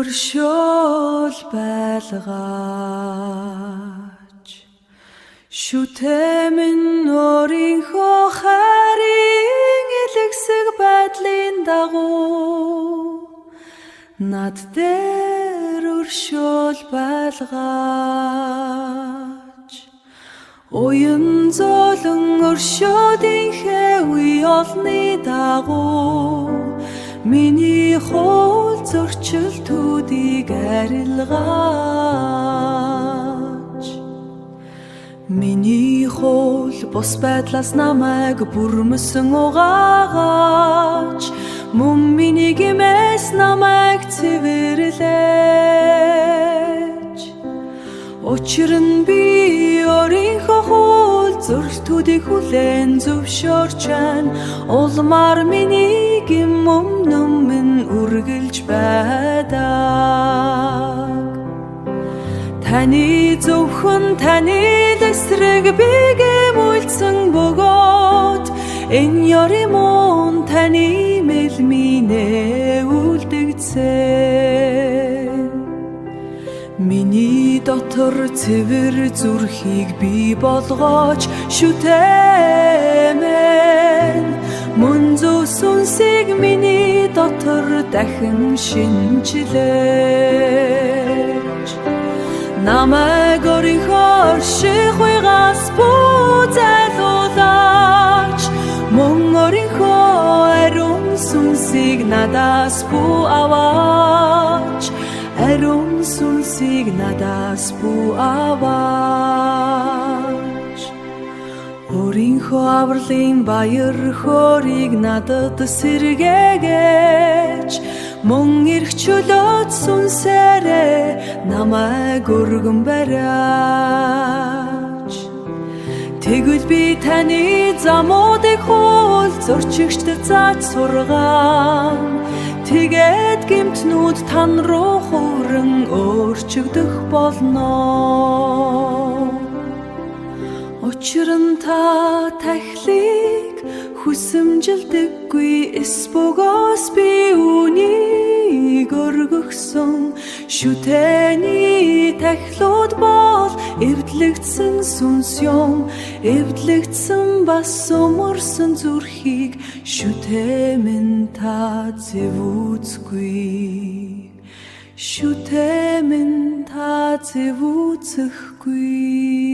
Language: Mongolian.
өршөөл байлгаач. Шүтэмэн өөрийнхөө хайрын элэгсэг байдлын дагуу над дээр өршөөл байлгаач. Уян зөөлөн өршөөдийнхээ үе олны дагуу миний хууль зөрчилтүүдийг арилгаач. Миний хууль бус байдлаас намайг бүрмөсөн угаагаач, мөн миний гэмээс намайг цэвэрлээч. Учир нь би өөрийнхөө хууль зөрчилтүүдийг хүлээн зөвшөөрч байна. Улмаар миний гэм өмнө минь үргэлж байдаг. Таны зөвхөн таны эсрэг би гэм үйлдсэн бөгөөд энэ ёрын мөн таны мэл минь үлдэгдсэн. Миний дотор цэвэр зүрхийг би болгооч шүтэмэн. Мөн зөв сүнсийг миний дотор дахин шинжилээч. Намайг өөрийнхөө оршихуйгаас бүү зайлуулаач, мөн өөрийнхөө ариун сүнсийг надаас бүү аваач. Ариун сүнсийг надаас бүү аваач. Өөрийнхөө авралын баяр хөөрийг надад сэргээгээч, мөн эрх чөлөөт сүнсээрээ намайг өргөн бариач. Тэгвэл би таны замуудыг хууль зөрчигчдэд зааж сургаан. Тэгээд гэмтнүүд тан руу хууран өөрчигдөх болно. Учир нь та тахлыг хүсэмжилдэггүй эс бөгөөс би үүнийг өргөхсөн. Шүтэний тахлууд бол эвдлэгдсэн сүнс юм, эвдлэгдсэн бас өмөрсөн зүрхийг шүтэмэн та зэвүүцгүй. Шүтэмэн та зэвүүцэхгүй.